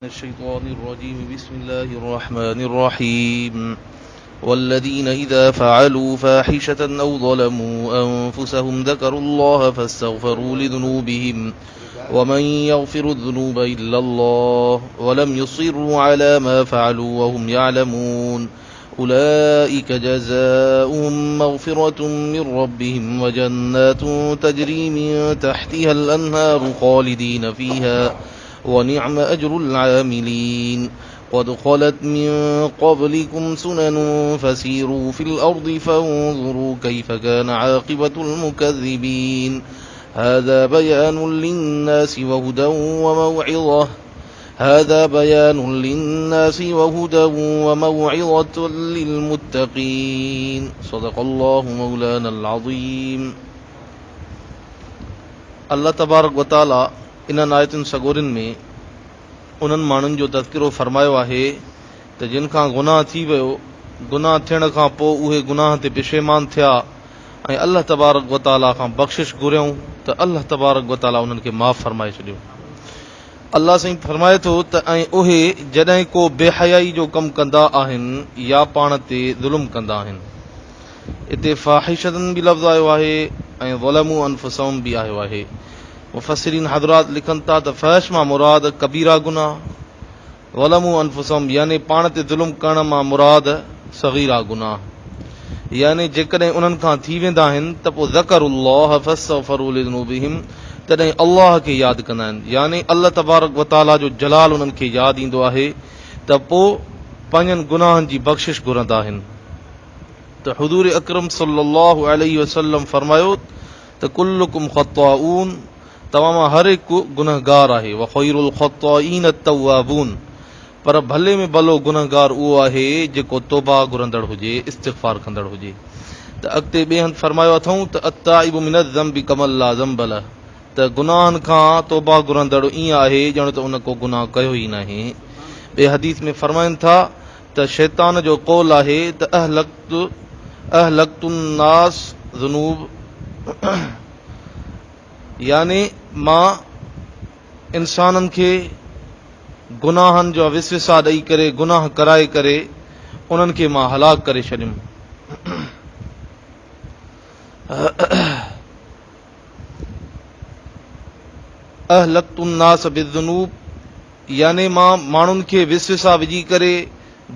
الشيطان الرجيم. بسم الله الرحمن الرحيم. والذين إذا فعلوا فاحشة أو ظلموا أنفسهم ذكروا الله فاستغفروا لذنوبهم ومن يغفر الذنوب إلا الله ولم يصروا على ما فعلوا وهم يعلمون. أولئك جزاؤهم مغفرة من ربهم وجنات تجري من تحتها الأنهار خالدين فيها ونعم أجر العاملين. قد خلت من قبلكم سنن فسيروا في الأرض فانظروا كيف كان عاقبة المكذبين. هذا بيان للناس وهدى وموعظة هذا بيان للناس وهدى وموعظة للمتقين. صدق الله مولانا العظيم. الله تبارڪ وتعاليٰ انهن آيتن سڳورين ۾ انهن ماڻهن جو تذڪرو فرمايو آهي ته جن کان گناهه ٿي ويو، گناهه ٿيڻ کان پوء اهي گناهه تي پشيمان ٿيا ۽ الله تبارڪ و تعاليٰ کان بخشش گهريائون ته الله تبارڪ و تعاليٰ انهن کي معاف فرمائي ڇڏيو. الله سائين فرمائي ٿو ته ۽ اهي جڏهن ڪو بي حيائي جو ڪم ڪندا آهن يا پاڻ تي ظلم ڪندا آهن. اتي فاحشة به لفظ آيو آهي ۽ ظلموا انفسهم به آيو آهي. مفسرين حضرات لکن ٿا ته فحش مان مراد ڪبيره گناهه، ظلموا انفسهم يعني پاڻ تي ظلم ڪرڻ مان مراد صغيره گناهه. يعني جيڪڏهن انهن کان ٿي ويندا آهن ته پوء ذڪروا الله فاستغفروا لذنوبهم تڏهن الله کي ياد ڪندا آهن يعني الله تبارڪ وتعاليٰ جو جلال انهن کي ياد ايندو آهي ته پوء پنهنجن گناهن جي بخشش گهرندا آهن. ته حضور اڪرم صلي الله عليه وسلم فرمايو ته ڪلڪم خطاؤن توهان مان هر هڪ گنهگار آهي وخير الخطائين التوابون پر ڀلي ۾ ڀلو گنهگار اهو آهي جيڪو توبه گهرندڙ هجي استغفار ڪندڙ هجي ته اڳتي ٻئي هنڌ فرمايو اٿئون ته التائب من الذنب ڪمن لا ذنب له ته گناهن کان توبه گهرندڙ ائين آهي ڄڻ ته ان ڪو گناهه ڪيو ئي ناهي ٻئي حديث ۾ فرمائن ٿا ته شيطان جو قول آهي ته اهلڪت اهلڪت الناس ذنوب يعني مان انسانن کي گناهن جا وسوسا ڏئي ڪري گناهه ڪرائي ڪري انهن کي مان هلاڪ ڪري ڇڏيم. اهلڪت الناس بالذنوب يعني مان ماڻهن کي وسوسا وجهي ڪري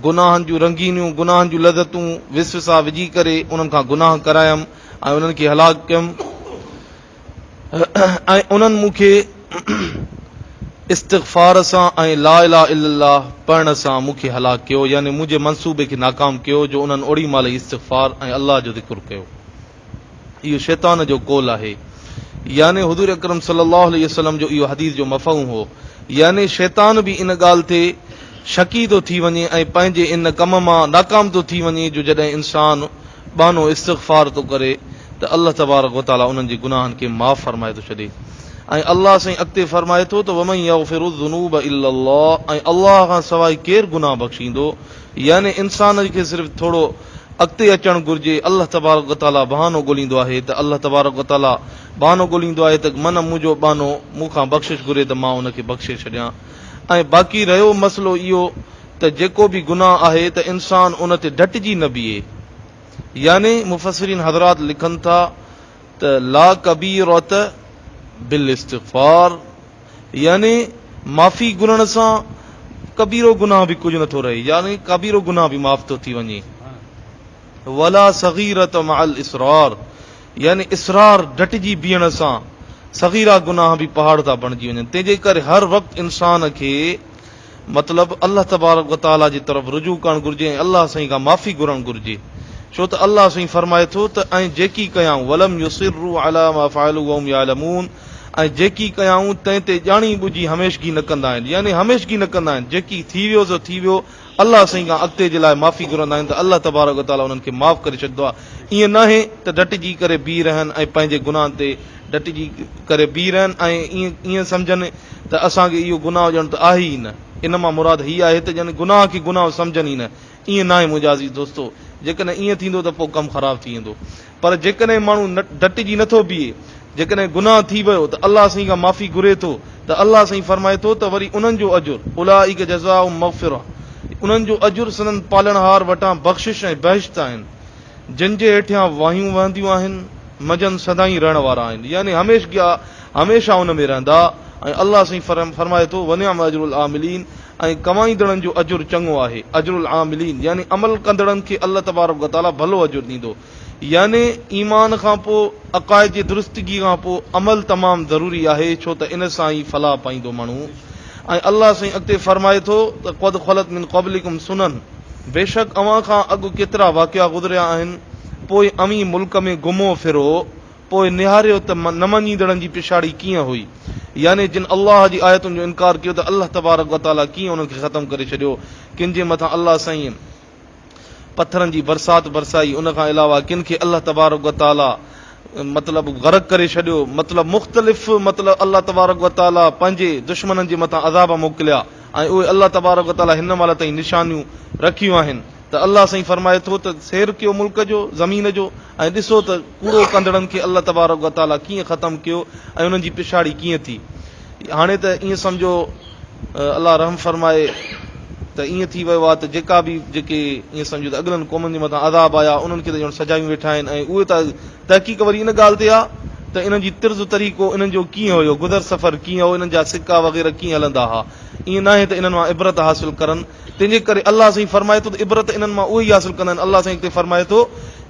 گناهن جون رنگينيون، گناهن جون لذتون، وسوسا وجهي ڪري انهن کان گناهه ڪرايم ۽ انهن کي هلاڪ ڪيم ۽ انهن مون کي استغفار سان ۽ لا اله الا الله پڙهڻ سان مون کي هلاڪ ڪيو يعني منهنجي منصوبي کي ناڪام ڪيو جو انهن اوڙي مهل ئي استغفار ۽ الله جو ذڪر ڪيو. اهو شيطان جو قول آهي. يعني حضور اڪرم صلي الله عليه وسلم جو اهو حديث جو مفهوم هو. يعني شيطان به ان ڳالهه تي شڪي ٿو ٿي وڃي ۽ پنهنجي ان ڪم مان ناڪام ٿو ٿي وڃي جو جڏهن انسان ٻانهو استغفار ٿو ڪري ته الله تبارڪ وتعالي انهن جي گناهن کي معاف فرمائي ٿو ڇڏي ۽ الله سائين اڳتي فرمائي ٿو ته ومن يغفر الذنوب الا الله ۽ الله کان سواء ڪير گناهه بخشيندو يعني انسان کي صرف ٿورو اڳتي اچڻ گهرجي، الله تبارڪ و تعاليٰ بهانو ڳوليندو آهي ته الله تبارڪ و تعاليٰ بهانو ڳوليندو آهي ته من منهنجو ٻانهو مون کان بخشش گهري ته مان ان کي بخشي ڇڏيان ۽ باقي رهيو مسئلو اهو ته جيڪو به گناهه آهي ته انسان ان تي ڊٽجي نه بيهي يعني مفسرين حضرات لکن ٿا ته لا ڪبيرة بالاستغفار يعني معافي گهرڻ سان ڪبيرو گناهه به ڪجهه نٿو رهي يعني ڪبيرو گناهه به معاف ٿو ٿي وڃي. ولا صغيرة مع الاصرار يعني اصرار ڊٽجي بيهڻ سان صغيرا گناهه به پهاڙ ٿا بڻجي وڃن تنهن جي ڪري هر وقت انسان کي مطلب الله تبارڪ و تعاليٰ جي طرف رجوع ڪرڻ گهرجي ۽ الله سائين کان معافي گهرڻ گهرجي ڇو ته الله سائين فرمائي ٿو ته ۽ جيڪي ڪيائون ولم يصروا علي ما فعلوا وهم يعلمون ۽ جيڪي ڪيائون تنهن تي ڄاڻي ٻجهي هميشگي نه ڪندا آهن يعني هميشگي نه ڪندا آهن جيڪي ٿي ويو سو ٿي ويو الله سائين کان اڳتي جي لاء معافي گهرندا آهن ته الله تبارڪ و تعاليٰ انهن کي معاف ڪري ڇڏندو آهي ائين ناهي ته ڊٽجي ڪري بيهي رهن ۽ پنهنجي گناهن تي ڊٽجي ڪري بيهي رهن ۽ ائين ائين سمجهن ته اسان کي اهو گناهه ڄڻ ته آهي ئي نه. ان مان مراد هي آهي ته ڄڻ گناهه کي گناهه سمجهن ئي نه. ائين ناهي منهنجا عزيز دوستو! جيڪڏهن ائين ٿيندو ته پوء ڪم خراب ٿي ويندو. پر جيڪڏهن ماڻهو ڊٽجي نه ٿو بيهي جيڪڏهن گناهه ٿي ويو ته الله سائين کان معافي گهري ٿو ته الله سائين فرمائي ٿو ته وري انهن جو اجر، اولئک جزاؤهم مغفرة، انهن جو اجر سندن پالڻهار وٽان بخشش ۽ بهشت آهن، جن جي هيٺيان واهيون وهنديون آهن، منجهن سدائين رهڻ وارا آهن، يعني هميشگيا هميشه ان ۾ رهندا، ۽ الله سائين فرمائي ٿو، ونعم اجر العاملين، ۽ ڪمائيندڙن جو اجر چڱو آهي، اجر العاملين، يعني عمل ڪندڙن کي الله تبارڪ وتعاليٰ ڀلو اجر ڏيندو. يعني ايمان کان پوء عقائد جي درستگي کان پوء عمل تمام ضروري آهي ڇو ته ان سان ئي فلاح پائيندو ماڻهو ۽ الله سائين اڳتي فرمائي ٿو ته قد خلت من قبلڪم سنن بيشڪ اوهان کان اڳ ڪيترا واقعا گذريا آهن پوء اوهين ملڪ ۾ گهمو ڦرو پوء نهاريو ته نه مڃيندڙن جي پڇاڙي ڪيئن هئي يعني جن الله جي آيتن جو انڪار ڪيو ته الله تبارڪ وتعاليٰ ڪيئن انهن کي ختم ڪري ڇڏيو ڪن جي مٿان الله سائين پٿرن جي برسات برسائي ان کان علاوه ڪن کي الله تبارڪ و تعالي مطلب غرق ڪري ڇڏيو مطلب مختلف مطلب الله تبارڪ و تعالي پنهنجي دشمنن جي مٿان عذاب موڪليا ۽ اهي الله تبارڪ و تعالي هن مهل تائين نشانيون رکيون آهن ته الله سائين فرمائي ٿو ته سير ڪيو ملڪ جو زمين جو ۽ ڏسو ته ڪوڙو ڪندڙن کي الله تبارڪ و تعالي ڪيئن ختم ڪيو ۽ انهن جي پڇاڙي ڪيئن ٿي هاڻي ته ائين سمجهو الله رحم فرمائي ته ائين ٿي ويو آهي ته جيڪا به جيڪي ائين سمجهو ته اڳلن قومن جي مٿان عذاب آيا انهن کي ته ڄڻ سجايون ويٺا آهن ۽ اهي ته تحقيق وري ان ڳالهه تي آهي ته انهن جي طرز طريقو انهن جو ڪيئن هيو گذر سفر ڪيئن هو انهن جا سڪا وغيره ڪيئن هلندا ها ائين ناهي ته انهن مان عبرت حاصل ڪرن تنهن جي ڪري الله سائين فرمائي ٿو ته عبرت انهن مان اهي ئي حاصل ڪندا آهن الله سائين هتي فرمائي ٿو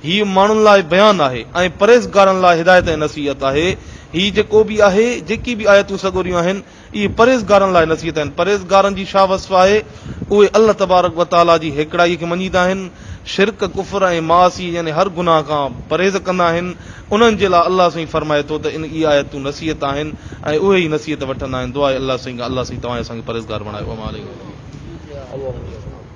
هي ماڻهن لاء بيان آهي ۽ پرهيزگارن لاء هدايت ۽ نصيحت آهي هي جيڪو به آهي جيڪي به آيتون سڳوريون آهن اهي پرهيزگارن لاء نصيحت آهن. پرهيزگارن جي ڇا وصف آهي؟ اهي الله تبارڪ و تعاليٰ جي هيڪڙائيء کي مڃيندا آهن، شرڪ، ڪفر ۽ معاصي يعني هر گناهه کان پرهيز ڪندا آهن. انهن جي لاء الله سائين فرمائي ٿو ته ان اهي آيتون نصيحت آهن ۽ اهي ئي نصيحت وٺندا آهن. دعا آهي الله سائين کان الله سائين توهان ۽ اسان کي پرهيزگار بڻائي. وما علينا الا البلاغ.